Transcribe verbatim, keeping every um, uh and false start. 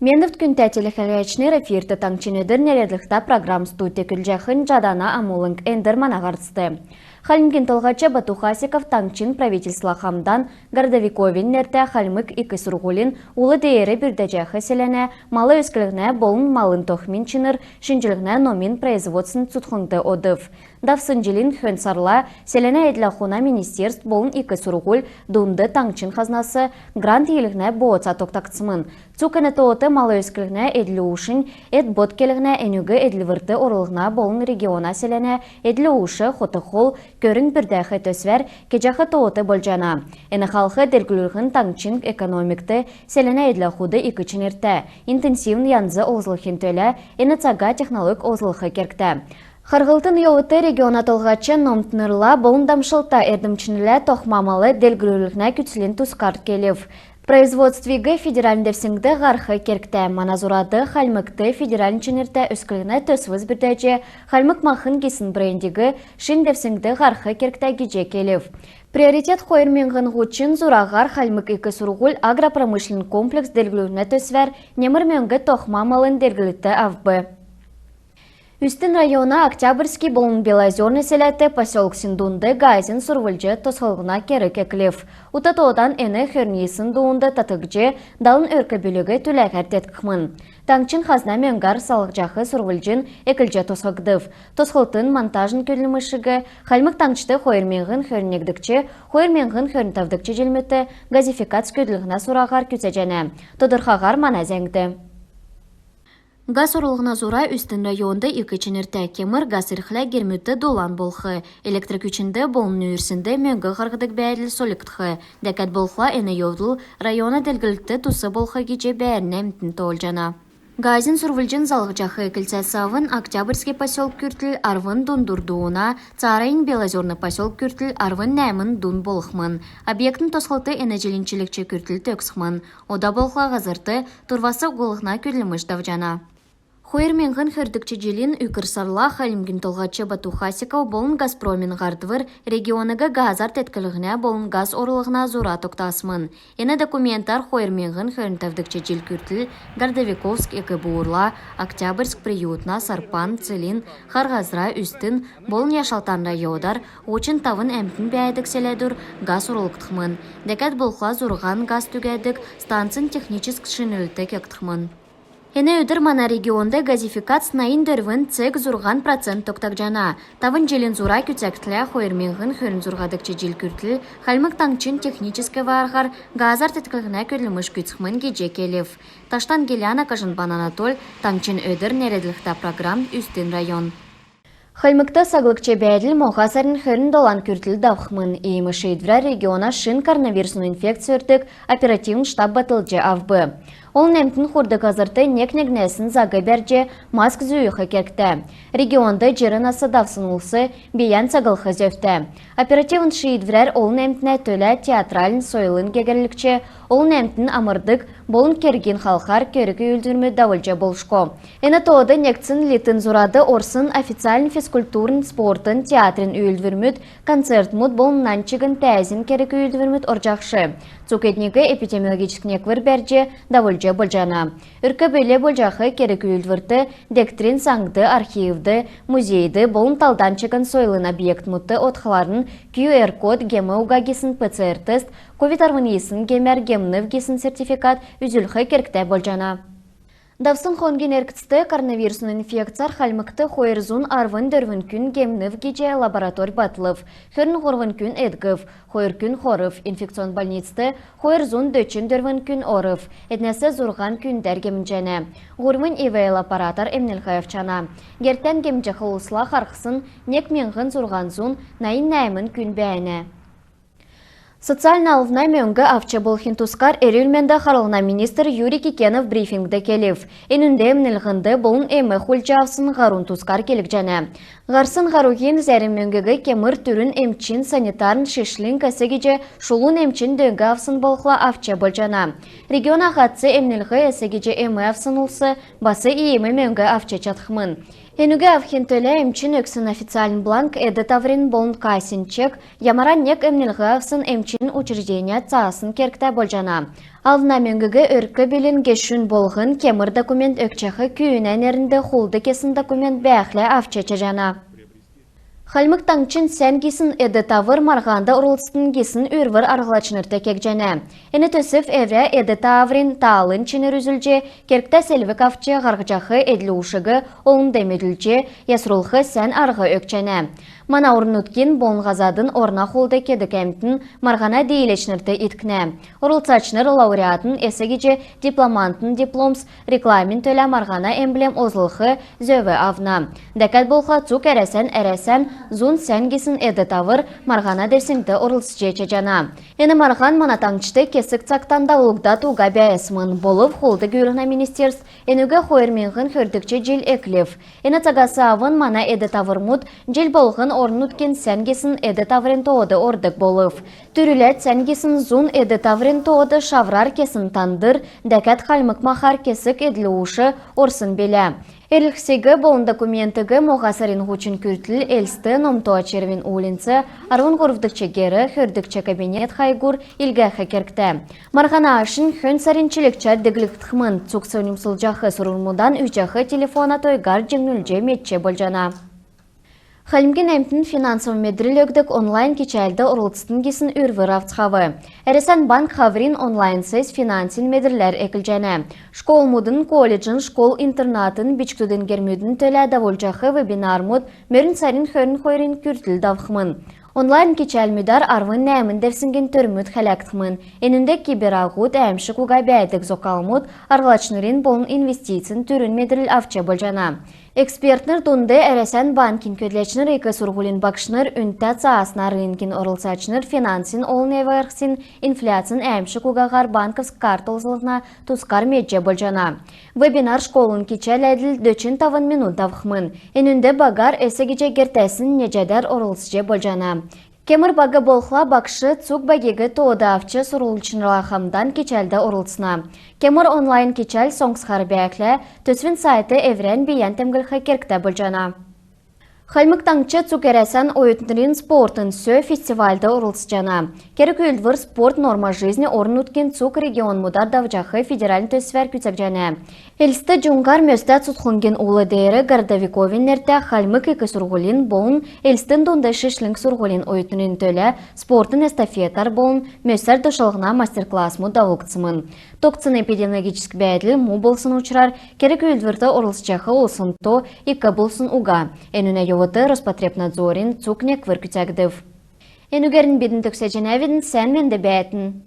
Эндвт, күндтә телехәләчнр! Эфирт «Таңһчин өдр» нерәдлһтә программ. Студьд көдлҗәхнь Җадна Амулң. Эндр мана һарцд. Хальмгин Толһач Бату Хасиков таңһчин правительствла хамдан Городовиковин нертә Хальмг ик сурһулин ул деер бүрдәҗәх селәнә мал өсклһнә болн малын тохмин чинр шинҗллһнә номин производственн цутхлңд одв. Давсн җилин хөн сарла селәнә эдл-ахуна министерств болн ик сурһуль дунд таңһчин хазнас грант йилһнә бооца тогтагдсмн. Цуг эн тоот мал өсклһнә, эдл-уушин эд-бод келһнә, энүг эдлврт орулһна болн региона селәнә эдл-ууш, хот-хол, көрң бүрдәх төсвәр кеҗәх тоот болҗана. Эн халх делгрүллһн таңһчин экономикд, селәнә эдл-ахуд ик чинртә. Интенсивн янз олзлхин төлә эн цага технолог олзлх кергтә. Харһлтын йовудт региона толһач номтнрла болн дамшлтта эрдмчнрлә тохма мал делгрүллһнә күцлин тускар келв. Производствиг федеральн девсңд һарһх кергтә. Мана зурад Хальмгт федеральн чинртә өсклһнә төсвс бүрдәҗ, «Хальмг махн» гисн брендиг шин девсңд һарһх кергтә гиҗ келв. «Приоритет хойр миңһн һучн» зураһар Хальмг ик сурһуль агропромышленн комплекс делгрүллһнә төсвәр немр мөңг тохма малын делгрлтд авв. Үстин района Октябрьский болн Белозерный селәдт поселксин дунд газин сурвлҗ тосхлһна керг эклв. Ут тоодан эн хөрн йисн дуунд татгдҗ, далн өрк-бүлиг түләһәр теткхмн. Таңһчин хазна мөңгәр салһҗах сурвлҗн эклҗ тосхгдв. Тосхлтын-монтажн көдлмшиг Хальмг Таңһчд хойр миңһн хөрн негдгч, хойр миңһн хөрн тавдгч җилмүдт газификац көдллһнә зураһар күцәҗәнә. Тодрхаһар мана зәңгд. Газ орулһна зура Үстин районд ик чинртә. Кемр газ ирхлә, гермүдт дулан болх, электр күчнд болн нүүрснд мөңг һарһдг бәәдл сольгдх. Дәкәд болхла эн йовдл района делгрлтд тус болх гиҗ бәәрн әмтн тоолҗана. Газин сурвлҗн залһҗах эклцәс авн Октябрьский поселк күртл арвн дундур дууна, цааранднь Белозерный поселк күртл арвн нәәмн дуун болхмн. Объектин тосхлт эн җилин чилгч күртл төгсхмн. Ода болхла һазрт турвас углһна көдлмш давҗана. Хойр миңһн хөрдгч җилин үкр сарла Хальмгин Толһач Бату Хасиков болн «Газпромин» һардвр региониг газар тетклһнә болн газ орулһна зура тогтасмн. Эн документар хойр миңһн хөрн тавдгч җил күртл Городовиковск, Ик-Буурла, Октябрьск, Приютна, Сарпан, Целинн, Хар Һазра, Үстин болн Яшалтан районар һучн тавн әмтн бәәдг селәдүр газ орулгдхмн. Дәкәд болхла зурһан газ түгәдг станцин техническ шинлт кегдхмн. Эн өдр мана регионд газификац найн дөрвн цег зурһан процент тогтагдҗана. Тавн җилин зура күцәгдлә хойр миңһн хөрн зурһадгч җил күртл Хальмг Таңһчин техническ арһар газар тетклһнә көдлмш күцхмн гиҗ келв. Таштан Геляна, Кажнбан Анатоль, «Таңһчин өдр» нерәдлһтә программ, Үстин район. Хальмгт саглгч бәәдл моһа сарин хөрн долан күртл давхмн. Иим шиидврәр региона шин коронавирусн инфекц өрдг оперативн штаб батлҗ авв. Олн әмтн хурдг һазрт нег-негнәсн заг бәрҗ, маск зүүх кергтә. Регионд җирн нас давсн улс бийән саглх зөвтә. Оперативн шиидврәр олн әмтнә төлә театральн, сойлын гегәрлгч, олн әмтн амрдг болн кергин халхар керг-үүлдврмүд давулҗ болшго. Эн тоод негдсн литин зурад орсн официальн физкультурн, спортын, театрин үүлдврмүд, концертмүд болн нань чигн тәәзин керг-үүлдврмүд орҗахш. Цуг эдниг эпидемиологическ неквр бәрҗ давулҗ болҗана. Өрк-бүл болҗах керг-үүлдврт дегтрин саңд, архивд, музейд болн талдан чигн сойлын объектмүдт одхларн QR-код, гем уга гисн ПЦР-тест, ковид арвн йисн гемәр гемнв гисн сертификат үзүлх кергтә болҗана. Давсн хонгин эргцд коронавирусн инфекцәр Хальмгт хойр зун арвн дөрвн күн гемнв гиҗ лабораторь батлв. Хөрн һурвн күн эдгв, хойр күн хорв. Инфекционн больницд хойр зун дөчн дөрвн күн орв, эднәс зурһан күндәр гемнҗәнә. Һурвнь ИВЛ аппаратар эмнлһ авчана. Гертән гемнҗәх улсла харһсн нег миңһн зурһан зун найн нәәмн күн бәәнә. Социальн алвна мөңг авч болхин тускар эрүл-менд харлһна министр Юрий Кикенов брифингд келв. Энүнд эмнлһнд болн эм хулдҗ авсн һарун тускар келгдҗәнә. Һарсн һаруһин зәрм мөңгиг кемр түрүн эмчин, санитарн шишлң эс гиҗ шулун эмчин дөң авсн болхла авч болҗана. Региона һатц эмнлһ эс гиҗ эм авсн улс бас иим мөңг авч чадхмн. Энүг авхин төлә эмчин өгсн официальн бланк, эд-таврин болн кассин чек, ямаран нег эмнлһ авсн эмчин учрежденияд цаасн кергтә болҗана. Алвна мөңгиг өрк-бүлин гешүн болһн кемр документ өгчәх күүнә нернд хулд кесн документ бәәхлә авч чадҗана. Хальмг Таңһчин сән гисн эд-тавр марһанд орлцтн гисн үрвр арһлачнрт кегдҗәнә. Эн төсв эврә эд-таврин таалын чинр үзүлҗ, кергтә селвг авч һарһҗах эдл-уушиг олнд медүлҗ, ясрулх сән арһ өгчәнә. Мана орн-нутгин болн һазадын орна хулд кедг әмтн марһана дииләчнрт иткнә. Орлцачнр лауреатин, эс гиҗ дипломантин дипломс, рекламин төлә марһана эмблем олзлх зөв авна. Дәкәд болхла цуг Әрәсән «Әрәсән зун сән гисн эд-тавр» марһана девсңд орлцҗ чадҗана. Эн марһан мана таңһчд кесг цагтан давулгдад уга бәәсмн, болв хулд-гүүлһнә министерств энүг хойр миңһн хөрдгч җил эклв. Эн цагас авн мана эд-таврмуд җил болһн орн-нутгин сән гисн эд-таврин тоод ордг болв. Түрүләд сән гисн зун эд-таврин тоод шаврар кесн тандр, дәкәд хальмг махар кесг эдл-уш орсн билә. Эрлһсиг болн документиг моһа сарин һучн күртл Элст, Номто Очировин уульнц, арвн һурвдгч гер, хөрдгч кабинет хайгур илгәх кергтә. Марһана ашнь хөн сарин чилгчәр диглгдхмн. Цуг соньмсулҗах сурврмудан үзҗәх телефона тойгар җиңнүлҗ медҗ болҗана. Хальмгин әмтн финансов медрл өгдг онлайн кичәлд орлцтн гисн үрвр авцхав. Әрәсән банк хаврин онлайн сессь финансин медрләр эклҗәнә. Школмудын, колледжин, школ-интернатын, бичкдүдин гермүдин төлә давулҗах вебинармуд мөрн сарин хөрн хойрин күртл давхмн. Онлайн кичәлмүдәр арвн нәәмн девсңгин төрмүд хәләгдхмн. Энүнд кибераһуд, әәмшг уга бәәдг зокалмуд, арһлачнрин болн инвестицин түрүн медрл авч болҗана. Экспертнр дунд Әрәсән банкин көдләчнр, ик сурһулин багшнр, үнтә цаасна рынкин орлцачнр, финансин олн эв-арһсин, инфляцин, әәмшг угаһар банковск карт олзллһна тускар медҗ болҗана. Вебинар школын кичәләдл дөчн тавн минут давхмн. Энүнд багар эс гиҗ гертәсн неҗәдәр орлцҗ болҗана. Кемр баг болхла, багш цуг багиг тоод авч сурһульчнрла хамдан кичәлд орлцна. Кемр онлайн кичәл соңсхар бәәхлә, төсвин сайтд эврән бийән темдглх кергтә болҗана. Хальмг Таңһч цуг Әрәсән оютнрин спортын сө фестивальд орлцҗана. Керг-үүлдвр «Спорт — норма жизни» орн-нутгин цуг регионмудар давҗах федеральн төсвәр күцәгдҗәнә. Элст, Җуңһар мөстә цутхлңгин ул деер Городовиковин нертә Хальмг ик сурһулин болн Элстин дунд шишлң сурһулин оютнрин төлә спортын эстафетар болн мөсәр дошлһна мастер-классмуд давулгдсмн. Тогтсн эпидемиологическ бәәдл му болсн учрар керг-үүлдврт орлцҗах улсин то ик болсн уга. Энүнә йовудт Роспотребнадзорин цуг неквр күцәгдв. Энүгәрн бидн төгсәҗәнәвидн. Сән менд бәәтн.